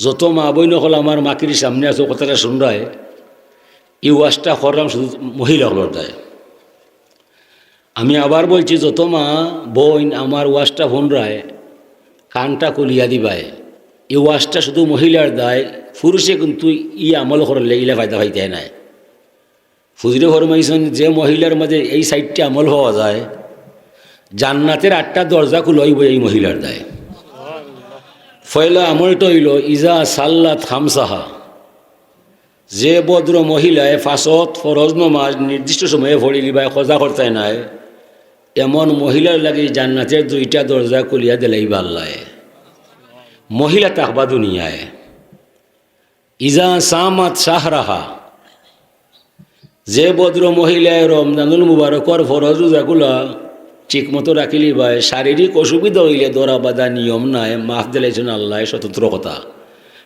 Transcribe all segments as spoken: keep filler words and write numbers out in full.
যত মা বইন অকল আমার মাইকর সামনে আছো, কথাটা হুনরায়, ই ওয়াজটা কররাম শুধু মহিলা অকলর দায়। আমি আবার বলছি, যত মা বইন আমার ওয়াজটা হুনরায়, কানটা খুলিয়া দিবায়। ই ওয়াজটা শুধু মহিলার দায়, পুরুষে কিন্তু ই আমল করলে ইলা ফায়দা পাইতায় নায়। হুজুরে ফরমাইছইন, যে মহিলার মাঝে এই চাইরটা আমল পাওয়া যায়, জান্নাতের আটটা দরজা খুলা অইবো এই মহিলার দায়। পয়লা আমলটা অইলো, ইজা সাল্লাত খামসাহা, যে ভদ্র মহিলায় পাঁচ ওয়াক্ত ফরজ নমাজ নির্দিষ্ট সময়ে পড়িলিবায়, কজা করতায় নায়, এমন মহিলার লাগি জান্নাতের দুইটা দরজা খুলিয়া দিলাইবা আল্লায়। মহিলা থাকবা দুনিয়ায়। ইজা সামাত শাহরাহা, যে ভদ্র মহিলায় রমজানুল মুবারকর ফরজ রোজাগুলা ঠিকমতো রাখিলিবায়, শারীরিক অসুবিধা অইলে ধরা বাধা নিয়ম নাই, মাফ দিলাইছইন আল্লায়, স্বতন্ত্র কথা।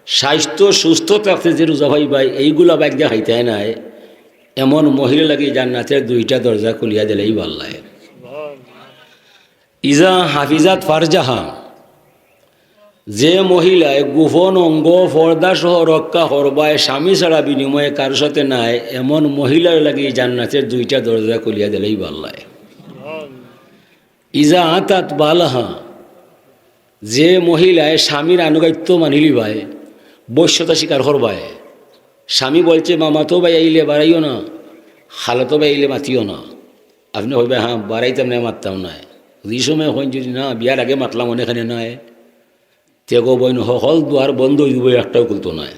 স্বাস্থ্য সুস্থ থাকতে যে রোজা পাইবায়, এইগুলা বাদ দিয়া খাইতায় নায়, এমন মহিলা লাগি জান্নাতের দুইটা দরজা খুলিয়া দিলাইবা আল্লায়। ইজা হাফিজাত ফারজাহা, যে মহিলায় গোপন অঙ্গ পর্দা সহ রক্ষা করবায়, স্বামী ছাড়া বিনিময়ে কারো সাথে নায়, এমন মহিলার লাগি জান্নাতের দুইটা দরজা খুলিয়া দিলাইবা আল্লায়। ইজা আতাত বালাহা, যে মহিলায় স্বামীর আনুগত্য মানিলিবায়, বশ্যতা স্বীকার করবায়, স্বামী বলছে, "মামাতো ভাই আইলে বাড়াইও না, খালাতো ভাই আইলে মাতিও না।" আপনে কইবা, "হ্যাঁ, বাড়াইতাম নায়, মাততাম নায়।" যে সময় কইন যদি, "না, বিয়ার আগে মাতলাম, অনেখানে নায়," তে গো বইন, হকল দুয়ার বন্ধ অইযিবো, একটাও খুলতো নায়।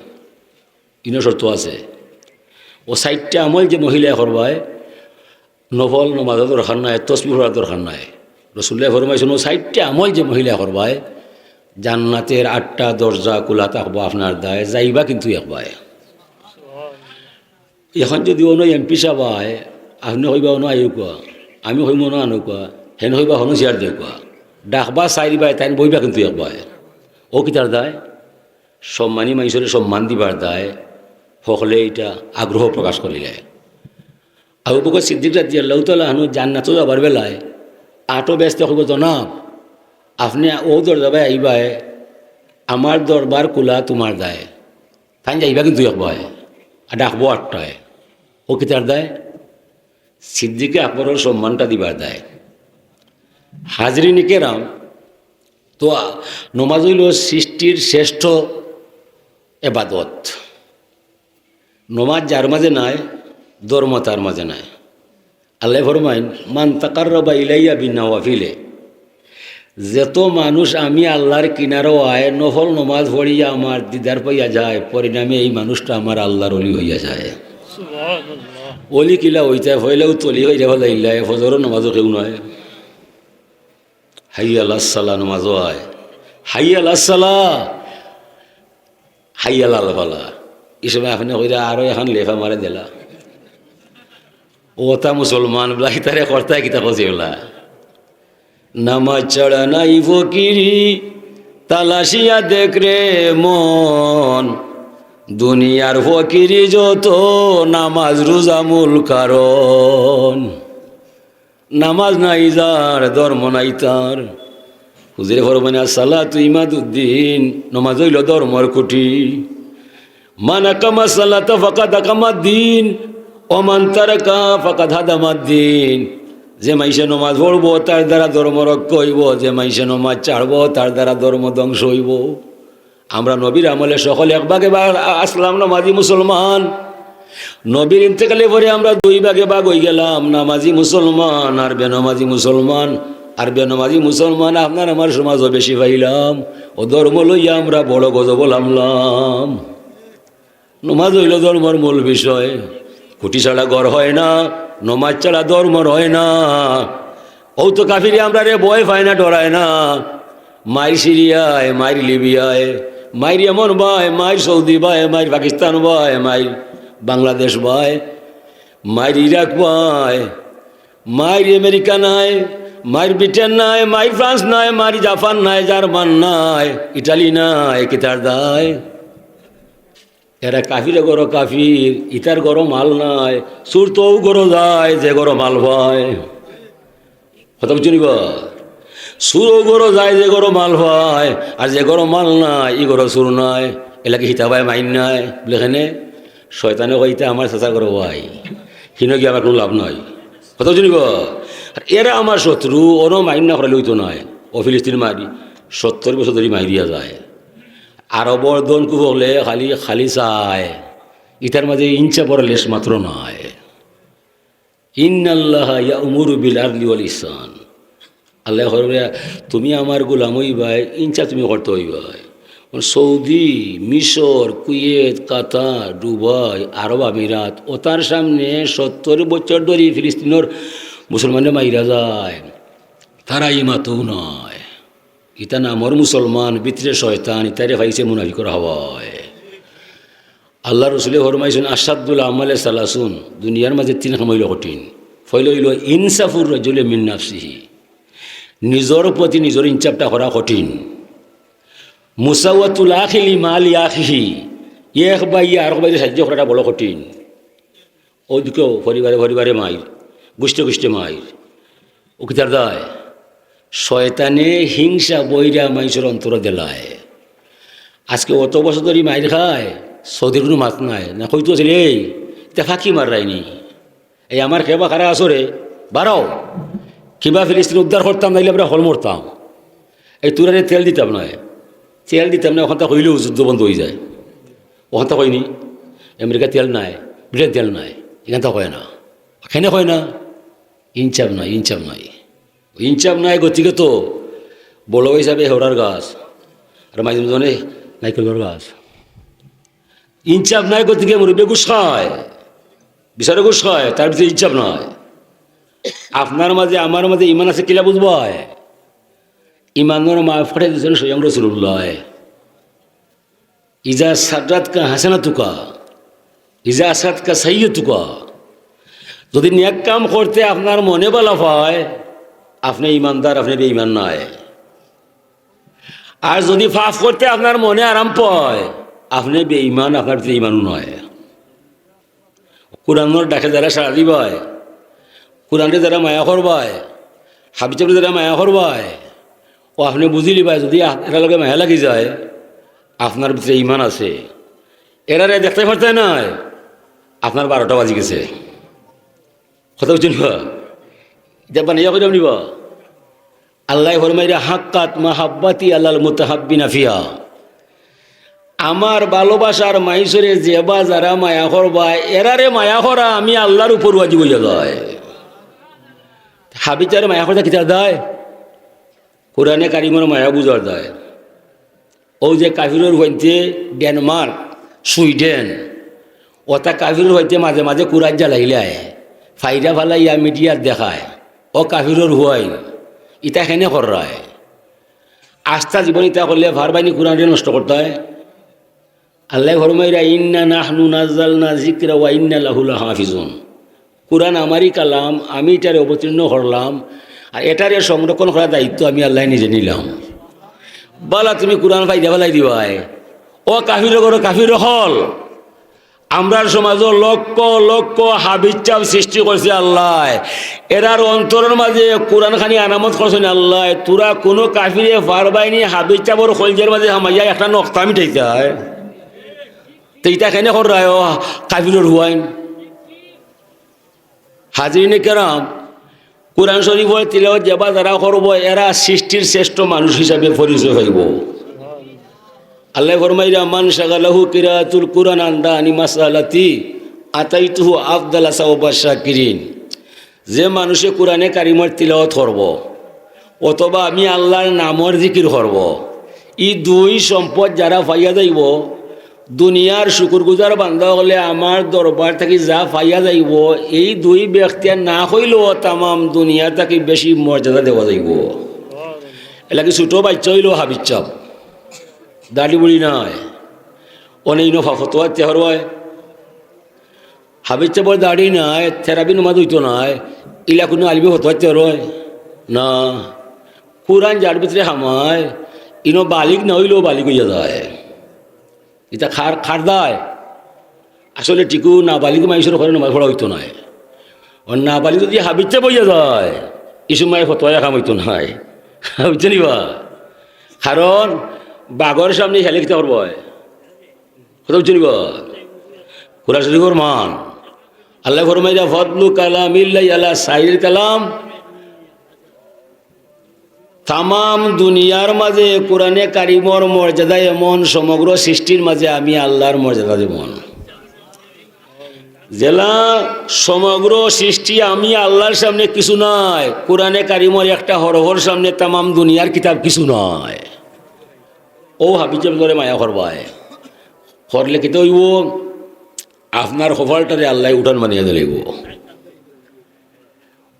ইনো শর্ত আছে। অউ চাইরটা আমল যে মহিলায় করবায়, নফল নমাজর দরকার নাই, তসবিহ পড়ার দরকার নাই। রসুল্লায় ফরমাইছইন, অউ চাইরটা আমল যে মহিলায় করবায়, জান্নাতের আটটা দরজা খুলা থাকবো আপনার দায়, যাইবা কিন্তু একবায়। এখন যদি অনো এমপি সাব আয়, আপনে কইবা, "অনো আইউক্কা", আমি কইমু, "অনো আনউক্কা", হেন কইবা, "হনো চেয়ার দেউক্কা", ডাকবা চাইরবায়, তাইন বইবা কিন্তু একবায়। অউ কিতার দায়? সম্মানী মানষরে সম্মান দিবার দায়। হকলে ইটা আগ্রহ প্রকাশ করিলে। আবু বকর সিদ্দিক রাদিয়াল্লাহু তাআলা আনহু জান্নাতো যাবার বেলায় আটো বেহেস্তে কইবো, "জনাব, আপনে অউ দরজাবায় আইবায়, আমার দরবার খুলা তুমার দায়।" তাইন যাইবা কিন্তু একবায়, আর ডাকবো আটটায়। অউ কিতার দায়? সিদ্দিকে আকবরর সম্মানটা দিবার দায়। হাজিরিন কেরাম, তো নমাজ অইলো সৃষ্টির শ্রেষ্ঠ এবাদত। নমাজ যার মাঝে নাই, ধর্ম তার মাঝে নাই। আল্লায় ফরমাইন, "মান তাকাররাবা ইলাইয়া বিন নাওয়াফিলে।" যেতো মানুষ আমি আল্লার কিনারো আয়, নফল নমাজ পড়িয়া আমার দিদার পাইয়া যায়, পরিণামে এই মানুষটা আমার আল্লার অলি অইয়া যায়। সুবহানাল্লাহ। অলি কিলা অইতায়, পয়লাউ তলি অইয়া ফালাইলায়, ফজরর নমাজো কেউ নায়। হাইয়া আলাস সালা নমাজো আয়, হাইয়া আলাস সালা, হাইয়া আলাল ফালা। ই সময় আপনে কইরা আরো এখান লেফা মারে দিলা। অতা মুসলমান বলা, ইতারে করতায় কিতা কইছি বলা? নামাজ ছাড়া নাই ফকিরি, তালাশিয়া দেখ রে মন। দুনিয়ার ফকিরি যত, নামাজ রোজা মূল কারণ। নামাজ নাই যার, ধর্ম নাই তার। হুজুরে ফরমাইন, "আসসালাতু ইমাদুদ্দিন", নমাজ অইলো ধর্মর খুঁটি। "মান আকামা সালাতা ফাকাদ আকামাদ্দিন, ওয়া মান তারাকা ফাকাদ হাদামাদ্দিন।" যে মাইনষে নমাজ পড়বো, তার দ্বারা ধর্ম রক্ষা অইবো, যে মাইনষে নমাজ ছাড়বো, তার দ্বারা ধর্ম ধ্বংস অইবো। আমরা নবীর আমলে সকল এক ভাগে ভাগ আ-, আসলাম নামাজি মুসলমান। নবীর ইন্তেকালে পরে আমরা দুই ভাগে ভাগ অইগেলাম, নামাজি মুসলমান আর বেনমাজি মুসলমান। আর বেনমাজি মুসলমান আপনার আমার সমাজো বেশি পাইলাম। অউ ধর্ম লইয়া আমরা বড় গজবো লামলাম। নমাজ অইলো ধর্মর মূল বিষয়। খুঁটি ছাড়া ঘর হয় না, নমাজ ছাড়া ধর্ম রয় না। অউ তো কাফিরে আমরারে ভয় পায় না, ডরায় না। মাইর সিরিয়ায়, মাইর লিবিয়ায়, মাইর ইয়েমন বায়, মাইর সৌদি বায়, মাইর পাকিস্তান বায়, মাইর বাংলাদেশ বায়, মাইর ইরাক বায়, মাইর আমেরিকা নায়, মাইর ব্রিটেন নায়, মাইর ফ্রান্স নায়, মাইর জাপান নায়, জার্মান নায়, ইটালি নায়, কিতার দায়? এরা কাফিরে ঘরো কাফির, ইতার ঘরো মাল নাই, চুর তো অউ ঘরো যায় যে ঘরো মাল পায়। কথা বুঝছইন নি বা? চুর অউ ঘরো যায় যে ঘরো মাল পায়, আর যে ঘরো মাল নাই, ই ঘরো চুর নাই। এলাকি হিতাবায় মাইর নাই, বুলে, "কেনে?" শয়তানে কইতা, "আমার চাচা করো ভাই, হিনো গিয়া আমার কুনু লাভ নাই।" কথা বুঝছনি বা? আর এরা আমার শত্রু, অনো মাইর না করাইলে অইতো নায়। অউ ফিলিস্তিন মারি, সত্তর বছর ধরি মাইরিয়া যায়। আরবর ধন কুব অকলে খালি, খালি চায়, ইতার মাঝে ইঞ্চা বড় লেশ মাত্র নাই। ইন্নাল্লাহা ইয়া'মুরু বিল আদলি ওয়াল ইহসান। আল্লায় কইরা, "তুমি আমার গোলাম অইবায়, ইনসাফ তুমি করতা অইবায়।" মানে সৌদি, মিশর, কুয়েত, কাতার, দুবাই, আরব আমিরাত, অতার সামনে সত্তর বছর ধরি ফিলিস্তিনর মুসলমানরে মাইরা যায়, তারা ইমাতও নায়। ইতা নামর মুসলমান, ভিতরে শয়তান, ইতারে পাইছে মুনাফিকর হাওয়ায়। আল্লার রসুলে ফরমাইছইন, "আশাদ্দুল আমালে সালাসুন", দুনিয়ার মাঝে তিন কাম অইলো কঠিন। পয়লা অইলো ইনসাফুর রাজুলে মিন নাফসিহি, নিজর প্রতি নিজর ইনসাফটা করা কঠিন। মুসাওয়াতুল আখি লিমালি আখিহি, এক ভাইয়ে আরক ভাইরে সাহায্য করাটা বড় কঠিন। অউ দেখো পরিবারে পরিবারে মাইর, গুষ্ঠে গুষ্ঠে মাইর। অউ কিতার দায়? শয়তানে হিংসা বইরা মাইনষর অন্তরো দিলায়। আজকে অত বছর ধরি মাইর খায়, সৌদির কুনু মাত নাই। না কইতো আছিল, "এই, ইতা ফাঁকি মাররায়নি। এই আমার খেবা খারা আছো রে, বাড়াও। কিবা ফিলিস্তিন উদ্ধার করতাম, নাইলে আমরা হকল মরতাম। এই তুরারে তেল দিতাম নায়, তেল দিতাম নায়, অখানতা কইলেউ যুদ্ধ বন্ধ অইযায়।" অখানতা কয়নি, "আমেরিকা তেল নাই, ব্রিটেন তেল নাই।" ইখানতা কয় না। কেনে কয় না? ইনসাফ নাই, ইনসাফ নাই। ইনসাফ নাই, গতিকে তো বড় হিসাবে হেওড়ার গাছ, আর মাঝে মাঝে নাইকলর গাছ। ইনসাফ নাই, গতিকে মুরব্বি ঘুষ খায়, বিচারে ঘুষ খায়, তার ভিতরে ইনসাফ নাই। আপনার মাঝে, আমার মাঝে ইমান আছে, কিলা বুঝবায়? ইমানর মাপ পাঠাই দিছইন স্বয়ং রসুলুল্লায়। ইজা সাররাতকা হাসানাতুকা, ইজা আসাআতকা সাইয়্যাতুকা। যদি নেক কাম করতে আপনার মনে বালা পায়, আপনে ইমানদার, আপনে বেঈমান নায়। আর যদি পাপ করতে আপনার মনে আরাম পায়, আপনে বেঈমান, আপনার ভিতরে ইমানও নাই। কোরআনর ডাকে যারা সাড়া দিবায়, কোরআনরে যারা মায়া করবায়, হাবিজাবরে যারা মায়া করবায়, অউ আপনে বুঝিলিবায়, যদি আ-, এরার লগে মায়া লাগি যায়, আপনার ভিতরে ইমান আছে। এরারে দেখতে পারতে নায়, আপনার বারোটা বাজি গেছে। কথা বুঝছইন বা? ইতা বানাইয়া কইরাম নি বা? আল্লায় ফরমাইরা, "হাক্কাত মাহাব্বাতি আলাল মুতাহাব্বিনা ফিহা।" আমার ভালোবাসার মাইনষরে যে বা যারা মায়া করবা, এরারে মায়া করা আমি আল্লার উপর ওয়াজিব অইয়া যায়। হাবিজাবরে মায়া করতে কিতা দায়? কোরআনে কারিমর মায়া বুঝার দায়। অউ যে কাফিরর ফুয়াইন্তে ডেনমার্ক, সুইডেন, অতা কাফিরর ফুয়াইন্তে মাঝে মাঝে কুরাইত জ্বালাইলায়, ফাইরা ফালাইয়া মিডিয়াত দেখায়, "অউ কাফিরর ফুয়াইন, ইতা কেনে কররায়?" আস্তা জীবন ইতা করলে পারবায়নি কোরআনরে নষ্ট করতায়? আল্লায় ফরমাইরা, "ইন্না নাহনু নাজ্জালনা যিকরা ওয়া ইন্না লাহু লাহাফিজুন।" কোরআন আমারই কালাম, আমি ইটারে অবতীর্ণ করলাম, আর এটারে সংরক্ষণ করার দায়িত্ব আমি আল্লায় নিজে নিলাম। বালা তুমি কোরআন ফাইরা ফালাই দিবায়। অউ কাফির অকল, কাফির অকল। আমরার সমাজো লক্ষ লক্ষ হাবিজাব সৃষ্টি করছে আল্লায়। এরার অন্তরর মাঝে কোরআন খানি আনামত করছইন আল্লায়। তুরা কুনু কাফিরে পারবায়নি হাবিজাবর কইলজার মাঝে হামাইয়া একটা নকতা মিটাইতায়। তে ইতা কেনে কররায় অউ কাফিরর ফুয়াইন? হাজিরিনে কেরাম, কোরআন শরীফর তিলাওয়াত যে বা যারা করবো, এরা সৃষ্টির শ্রেষ্ঠ মানুষ হিসাবে পরিচয় পাইবো। আল্লায় ফরমাইরা, "মান শাগালাহু কিরাআতুল কুরআন আন দানি মাসআলাতি, আতাইতুহু আফদালা সাওয়াবাশ শাকিরিন।" যে মানুষে কোরআনে কারিমর তিলাওয়াত করবো, অথবা আমি আল্লার নামর জিকির করবো, ই দুই সম্পদ যারা পাইয়া যাইবো, দুনিয়ার শুকুরগুজার বান্দা অকলে আমার দরবার থাকি যা পাইয়া যাইবো, এই দুই ব্যক্তিয়ে না কইলেও তামাম দুনিয়া থাকি বেশি মর্যাদা দেওয়া যাইবো। এরলাগি ছোট বাইচ্চা অইলেও হাবিজাব, দাড়ি বুড়ি নাই। অনে ইনো ফা-, ফতোয়া দিতে পারবায়। হাবিজাবর দাড়ি নাই, তেরাবি নমাজ অইতো নায়, ইলা কুনু আলিমে ফতোয়া দিতে পারবায়? না। কোরআন যার ভিতরে হামায়, ইনো বালিগ না অইলেও বালিগ অইয়া যায়। ইতা কার, কার দায়? আসলে টিকু নাবালিগ মাইনষর ঘরো নমাজ পড়া অইতো নায়। অউ নাবালিগ যদি হাবিজাব অইয়া যায়, ই সময় ফতোয়ায় কাম অইতো নায়। বুঝছইন নি বা? কারণ বাঘর সামনে হেলে কিতা করবায়? কথা বুঝছইন নি বা? কোরআন শরীফর মান। আল্লায় ফরমাইরা, "ফাদলু কালামিল্লাহি আলা সাইরিল কালাম।" তামাম দুনিয়ার মাঝে কোরআনে কারিমর মর্যাদা এমন, সমগ্র সৃষ্টির মাঝে আমি আল্লার মর্যাদা যেমন। যেলা সমগ্র সৃষ্টি আমি আল্লার সামনে কিছু নায়, কোরআনে কারিমর একটা হরফর সামনে তামাম দুনিয়ার কিতাব কিছু নায়। অউ হাফিজ সাবরে মায়া করবায়, করলে কিতা অইবো? আপনার কপালটারে আল্লায় উঠান বানাইয়া দিলাইবো।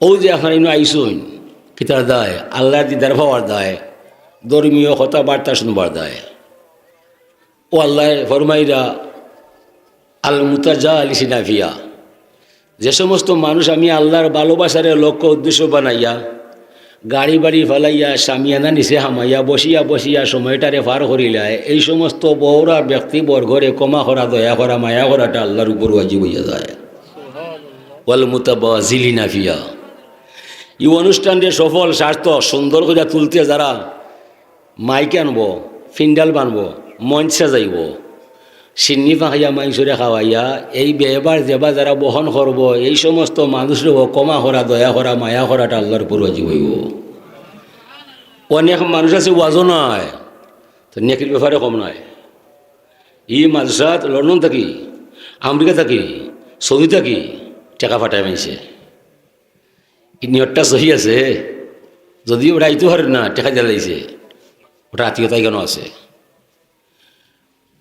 অউ যে আপনারা ইনো আইছইন, কিতার দায়? আল্লার দিদার পাওয়ার দায়, ধর্মীয় কথাবার্তা শুনবার দায়। অউ আল্লায় ফরমাইরা, "আল মুতাজালিসিনা ফিহা।" যে সমস্ত মানুষ আমি আল্লার ভালোবাসারে লক্ষ্য উদ্দেশ্য বানাইয়া, গাড়ি বাড়ি ফালাইয়া, শামিয়ানা নিচে হামাইয়া, বসিয়া বসিয়া সময়টারে পার করিলায়, এই সমস্ত বউরা ব্যক্তিবর্গরে ক্ষমা করা, দয়া করা, মায়া করাটা আল্লার উপর ওয়াজিব অইয়া যায়। "ওয়াল মুতাবাজিলিনা ফিহা।" ই অনুষ্ঠানরে সফল, সার্থক, সুন্দর করিয়া তুলতে যারা মাইক আনবো, ফিন্ডাল বানবো, মঞ্চ সাজাইবো, সিন্নি পাকাইয়া মাইনষরে খাওয়াইয়া, এই ব্যয়ভার যেবা যারা বহন করবো, এই সমস্ত মানুষরেও ক্ষমা করা, দয়া করা, মায়া করাটা আল্লার উপর ওয়াজিব অইবো। অনেক মানুষ আছে ওয়াজও নাই, তো নেকির ব্যাপারে কম নাই। ই মাদ্রাসাত লন্ডন থাকি, আমেরিকা থাকি, সৌদি থাকি টেকা পাঠায় মাইনষে। ই নিয়তটা সহি আছে, যদিও ওরা আইতো পারে না, টেকা দিয়া লাইছে, ওটা আত্মীয়তা এখানো আছে।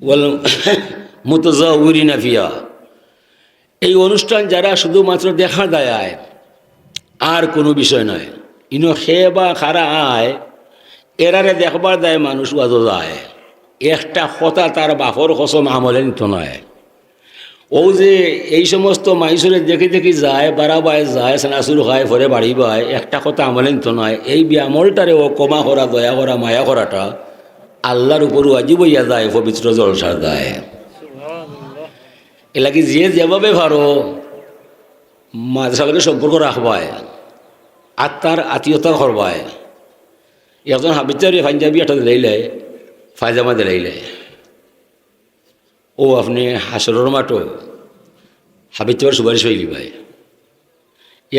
ওয়াল মুতাজাউরিনা ফিহা, এই অনুষ্ঠান যারা শুধুমাত্র দেখার দায় আয়, আর কোনো বিষয় নয়। ইনো কে বা কারা আয়, এরারে দেখবার দায় মানুষ ওয়াজো যায়। একটা কথা তার বাপর কসম আমলে নিতো নায়। অউ যে এই সমস্ত মাইনষরে দেখি দেখি যায়, বারাবায় যায়, সেনাসুর খায়, পরে বাড়ি বায়, একটা কথা আমলে নিতো নায়। এই বেআমলটারেও ক্ষমা করা, দয়া করা, মায়া করাটা আল্লার উপর ওয়াজিব অইয়া যায়, পবিত্র জলসার দায়। এরলাগি যে যেভাবে পারো মাদ্রাসার লগে সম্পর্ক রাখবায়, আত্মার আত্মীয়তা করবায়। একজন হাফিজ সাবরে পাঞ্জাবি একটা দিলাইলে, পায়জামা দিলাইলে, অউ আপনে হাশরর মাঠো হাফিজ সাবর সুপারিশ পাইলিবায়।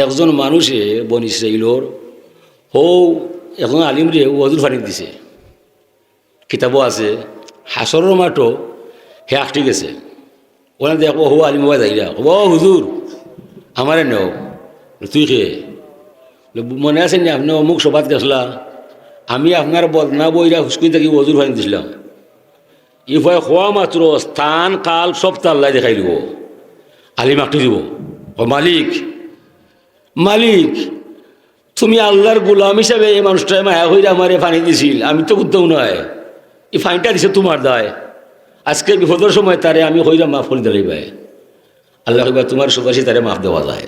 একজন মানুষে বনি ইসরাইলর হউ একজন আলিমরে অজুর পানি দিছে, কিতাবো আছে, হাশরর মাঠো হে আটকি গেছে। অনে দেখবো হউ আলিম অবা যাইরা, কইবো, "ও হুজুর, আমারে নেও।" "তুই কে?" "মনে আছে নি আপনে অমুক সভাত গেছলা, আমি আপনার বদনা বইরা ফুসকুনি থাকি অজুর পানি দিছলাম।" ই পুয়ায় কওয়া মাত্র স্থান কাল সবতা আল্লায় দেখাইলিবো। আলিম আটকি দিবো, "ও মালিক, মালিক, তুমি আল্লার গোলাম হিসাবে এই মানুষটারে মায়া কইরা আমারে পানি দিছিল, আমি তো বুঝতাম নায়, ই পানিটা দিছে তুমার দায়, আজকে বিপদর সময় তারে আমি কইরা মাফ করি দিলাইবায়।" আল্লায় কইবা, "তুমার সুপারিশে তারে মাফ দেওয়া যায়।"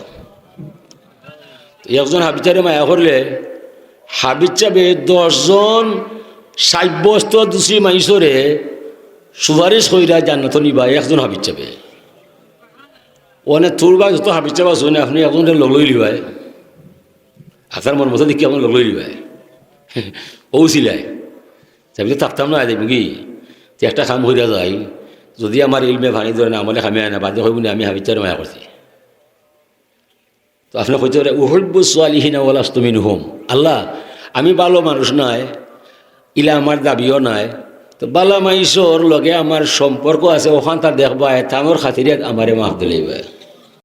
তো একজন হাফিজ সাবরে মায়া করলে হাফিজ সাবে দশজন সাব্যস্ত দোষী মাইনষরে সুপারিশ কইরা জান্নাতো নিবা একজন হাফিজ সাবে। অনে তুরবা যত হাফিজ সাব আছইন, আপনে একজনরে লগ লইলিবায়। আপনার মন মতো দেখি একজন লগ লইলিবায়। অউ ছিলায়। আমি তো থাকতাম না, দেখবো কি? তো একটা কাম কইরা যাই, যদি আমার ইলমে পানি ধরে না, আমলে কামে আয় না, বাদে কইবো নি আমি হাফিজ সাবরে মায়া করছি। তো আপনে কইতে পারে, "উহিব্বুস সালিহিনা ওয়া লাস্তু মিনহুম।" আল্লাহ, আমি ভালো মানুষ নায়, ইলা আমার দাবিও নায়। তো ভালা মাইনষর লগে আমার সম্পর্ক আছে, অখানতা দেখবায়, তানর খাতিরে আমারে মাফ দিলাইবায়।